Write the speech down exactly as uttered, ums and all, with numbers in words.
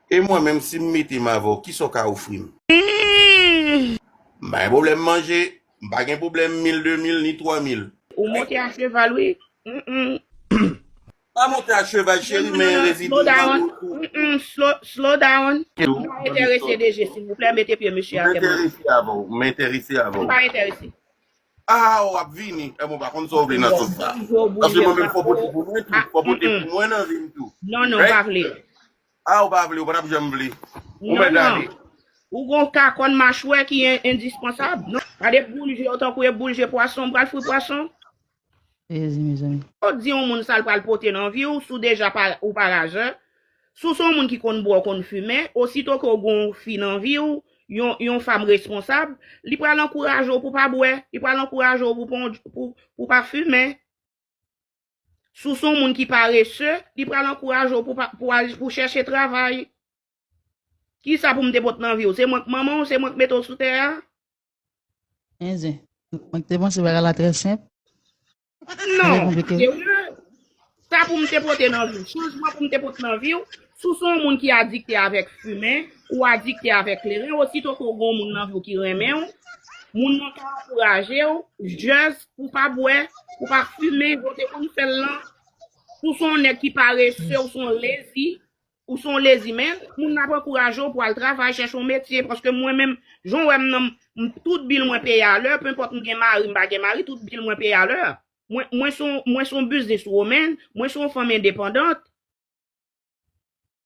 E mwen menm, si m mete m avè w, kisa w ka ofri m? M pa gen pwoblèm manje, m pa gen pwoblèm mil, de mil, ni twa mil. Ou monte a cheval, wi. Mm-mm. Pa monte a cheval, cheri, men rezide slow down. Mm-mm, slow, slow down. M pa enterese, D G, silvouplè, mete pye mesye atè. M enterese avè w, m enterese avè w. M pa enterese. Ah, w ap vini. E bon, pa konn sa w vle nan sans sa. Paske mwen menm fò pote pou mwen tou. Fò pote pou mwen nan vi m tou. Non, non, pa vle. Ah, ou pa vle, ou pa t ap janm vle. Ou mèt ale. Ou gon kakòn machwè ki endispansab. Non, gade boul je w tankou e boul je pwason, m pral fri pwason. Jezi, mezanmi. Ou di yon moun sa l pral pote nan vi w, si w deja pa, ou pa raje. Si w se yon moun ki konn bwè, w konn fimen, osito ke w gon fi nan vi w, yon, yon fanm responsab, li pral ankouraje w pou pa bwè, li pral ankouraje w pou, pou, pou, pou pa fimen. Si w se yon moun ki parese, li pral ankouraje w pou, pou, pou chèche travay. Kisa pou m te pot nan vi w? Se mwen k manman w, se mwen k mete w sou tè a? Enzen. Mwen te panse bagay la trè senp. Non, serye. Sa pou m te pote nan vi w. Chanjman pou m te pote nan vi w. Si w se yon moun ki adikte avèk fimen, ou adikte avèk kleren, osito ke w gen yon moun nan vi w ki renmen w, moun nan ka ankouraje w, just pou pa bwè, pou pa fimen, jan w te konn fè l lan. Si w se yon nèg ki parese, ou se yon lezi, ou se yon lezi menn, moun nan ap ankouraje w pou al travay, chèche yon metye, paske mwen menm, jan w wè m nan, m, tout bil mwen peye alè, penpòt m gen mari, m pa gen mari, tout bil mwen peye alè. Mwen, mwen se yon, mwen se yon business woman, mwen se yon fanm endepandant.